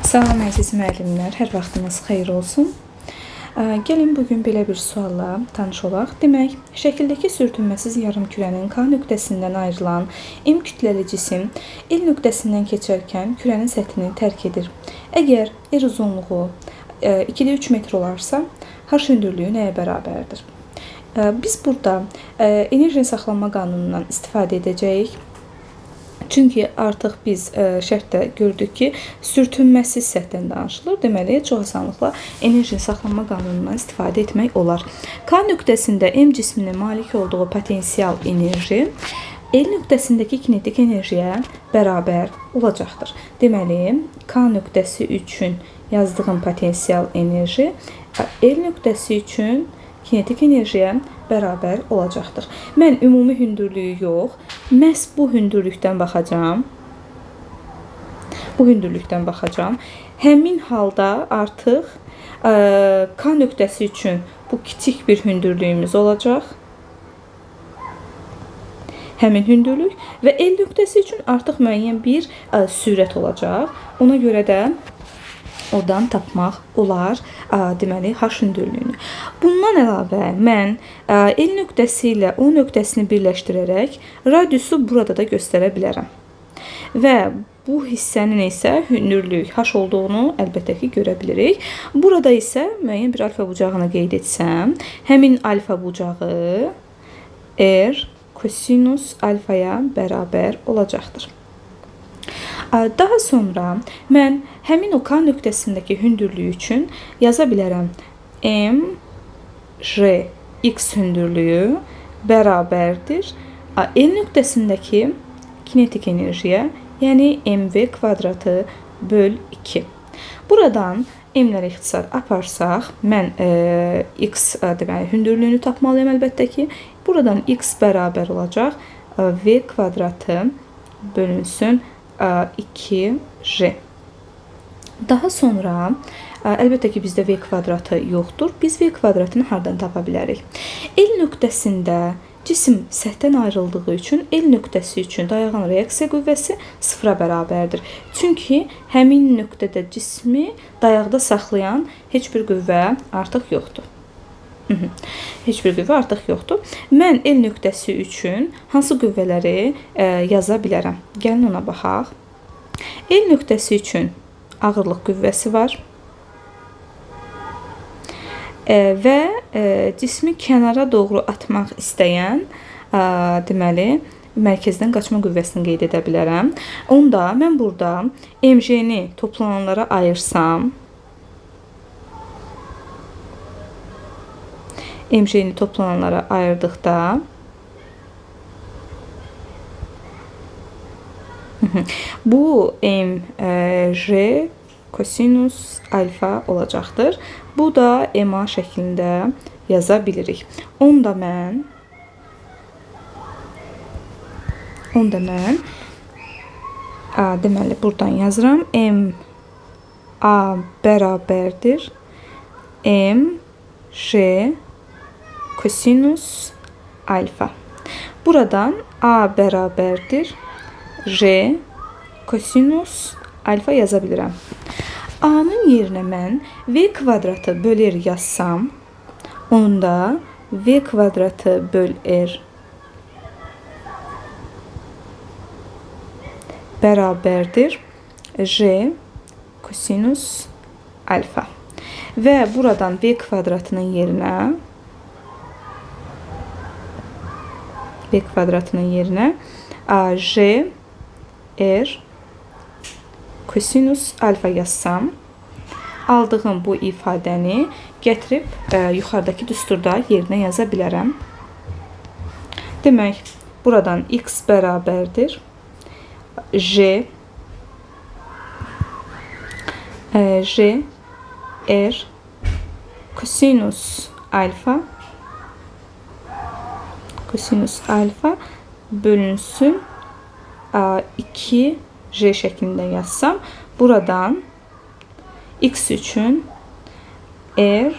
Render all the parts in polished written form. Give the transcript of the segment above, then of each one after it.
Salam əziz müəllimlər, hər vaxtınız xeyir olsun. Gəlin bugün belə bir sualla tanış olaq. Demək, şəkildəki sürtünməsiz yarımkürənin K nöqtəsindən ayrılan M kütləli cisim L nöqtəsindən keçərkən kürənin səthini tərk edir. Əgər R uzunluğu 2,3 metr olarsa, H hündürlüyü nəyə bərabərdir? Biz burada enerjinin saxlanma qanunundan istifadə edəcəyik. Çünki artıq biz şərtdə gördük ki, sürtünməsiz səthdən danışılır. Deməli, çox asanlıqla enerjinin saxlanma qanunundan istifadə etmək olar. K nöqtəsində M cisminin malik olduğu potensial enerji L nöqtəsindəki kinetik enerjiyə bərabər olacaqdır. Deməli, K nöqtəsi üçün yazdığım potensial enerji L nöqtəsi üçün kinetik enerjiyə bərabər olacaqdır. Mən ümumi hündürlüyü yox, məhz bu hündürlükdən baxacağam. Bu hündürlükdən baxacağam. Həmin halda artıq K nöqtəsi üçün bu kiçik bir hündürlüyümüz olacaq. Həmin hündürlük və L nöqtəsi üçün artıq müəyyən bir sürət olacaq. Ona görə də oradan tapmaq olar, deməli, H hündürlüyünü. Bundan əlavə mən L nöqtəsi ilə O nöqtəsini birləşdirərək radiusu burada da göstərə bilərəm. Və bu hissənin isə hündürlük H olduğunu əlbəttə ki, görə bilirik. Burada isə müəyyən bir alfa bucağını qeyd etsəm, həmin alfa bucağı R kosinus alfaya bərabər olacaqdır. Daha sonra mən həmin o K nöqtəsindəki hündürlüyü üçün yaza bilərəm. M, J, X hündürlüyü bərabərdir L nöqtəsindəki kinetik enerjiyə, yəni MV kvadratı böl 2. Buradan M-lərə ixtisar aparsaq, mən X deməli, hündürlüyünü tapmalıyam əlbəttə ki. Buradan X bərabər olacaq V kvadratı bölünsün 2J. Daha sonra, əlbəttə ki, bizdə V kvadratı yoxdur. Biz V kvadratını hardan tapa bilərik? L nöqtəsində cisim səthdən ayrıldığı üçün L nöqtəsi üçün dayağan reaksiya qüvvəsi sıfıra bərabərdir. Çünki həmin nöqtədə cismi dayaqda saxlayan heç bir qüvvə artıq yoxdur. Heç bir qüvvə artıq yoxdur. Mən L nöqtəsi üçün hansı qüvvələri yaza bilərəm? Gəlin ona baxaq. L nöqtəsi üçün ağırlıq qüvvəsi var. Və cismi kənara doğru atmaq istəyən, deməli, mərkəzdən qaçma qüvvəsini qeyd edə bilərəm. Onda mən burada MJ-ni toplananlara ayırsam, MJ-ni toplananlara ayırdıqda bu MJ kosinus alfa olacaqdır. Bu da MA şəklində yaza bilirik. Onda mən deməli buradan yazıram. MA bərabərdir MJ kosinus alfa. Buradan A bərabərdir J kosinus alfa yaza bilirəm. A-nın yerinə mən V kvadratı böl R yazsam, onda V kvadratı böl R bərabərdir J kosinus alfa. Və buradan V kvadratının yerinə J R kosinus alfa yazsam, aldığım bu ifadəni gətirib yuxarıdakı düsturda yerinə yaza bilərəm. Demək, buradan x bərabərdir J R kosinus alfa bölünsün 2J şəklində yazsam, buradan x üçün R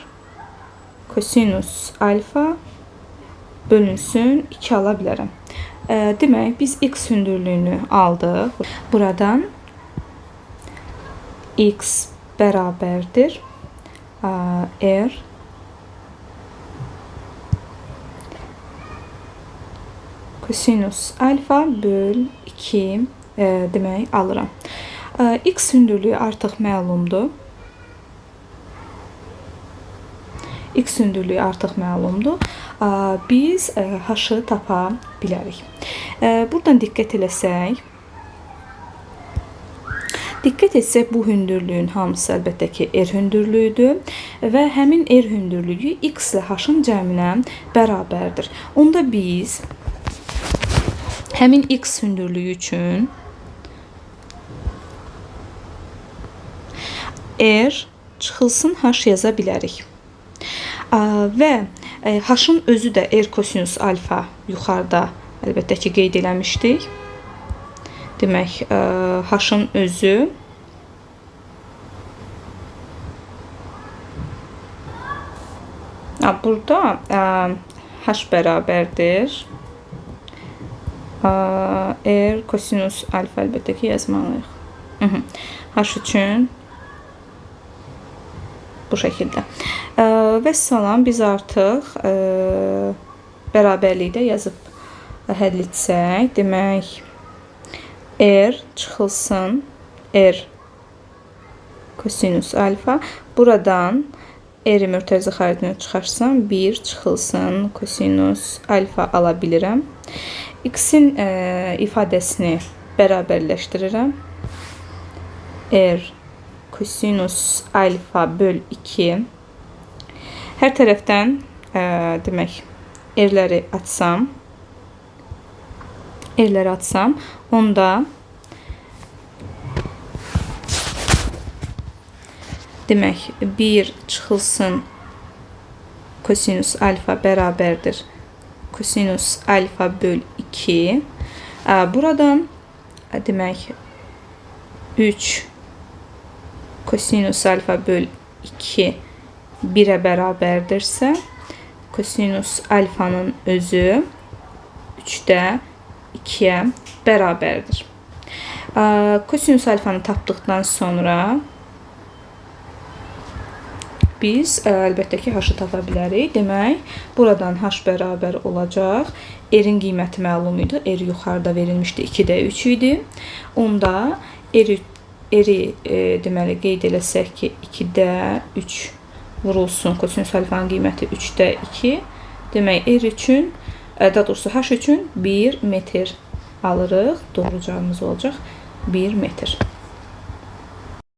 kosinus alfa bölünsün 2 ala bilərəm. Demək, biz x hündürlüyünü aldıq. Buradan X bərabərdir R kosinus alfa böl 2 demək alıram. X hündürlüyü artıq məlumdur. X hündürlüyü artıq məlumdur. Biz H-ı tapa bilərik. Buradan diqqət eləsək, bu hündürlüyün hamısı əlbəttə ki, R hündürlüyüdür və həmin R hündürlüyü X ilə H-ın cəminə bərabərdir. Onda biz həmin X hündürlüyü üçün R çıxılsın H yaza bilərik. Və H-ın özü də R kosinus alfa yuxarıda əlbəttə ki, qeyd eləmişdik. Demək, H-ın özü burada H bərabərdir R kosinus alfa əlbəttə ki, yazmalıyıq. H üçün bu şəkildə. Vəssalam, biz artıq bərabərlikdə yazıb həll etsək, demək, R çıxılsın, R kosinus alfa. Buradan R-i mürtəzi xaricinə çıxarsam, 1 çıxılsın, kosinus alfa ala bilirəm. X-in ifadəsini bərabərləşdirirəm. R kosinus alfa böl 2. Hər tərəfdən demək, R-ləri atsam, onda demək, 1 çıxılsın kosinus alfa bərabərdir kosinus alfa böl 2. Buradan demək, 3 kosinus alfa böl 2 1-ə bərabərdirsə, kosinus alfanın özü 3-də 2-yə bərabərdir. Kosinus alfanı tapdıqdan sonra biz əlbəttə ki, H-ı tapa bilərik. Demək, buradan H bərabər olacaq. R-in qiyməti məlum idi. R yuxarıda verilmişdi, 2-də 3 idi. Onda R-i deməli, qeyd eləsək ki, 2-də 3 vurulsun. Kosinus alfanın qiyməti 3-də 2. Demək, R üçün, daha doğrusu H üçün 1 metr alırıq. Doğru cavabımız olacaq 1 metr.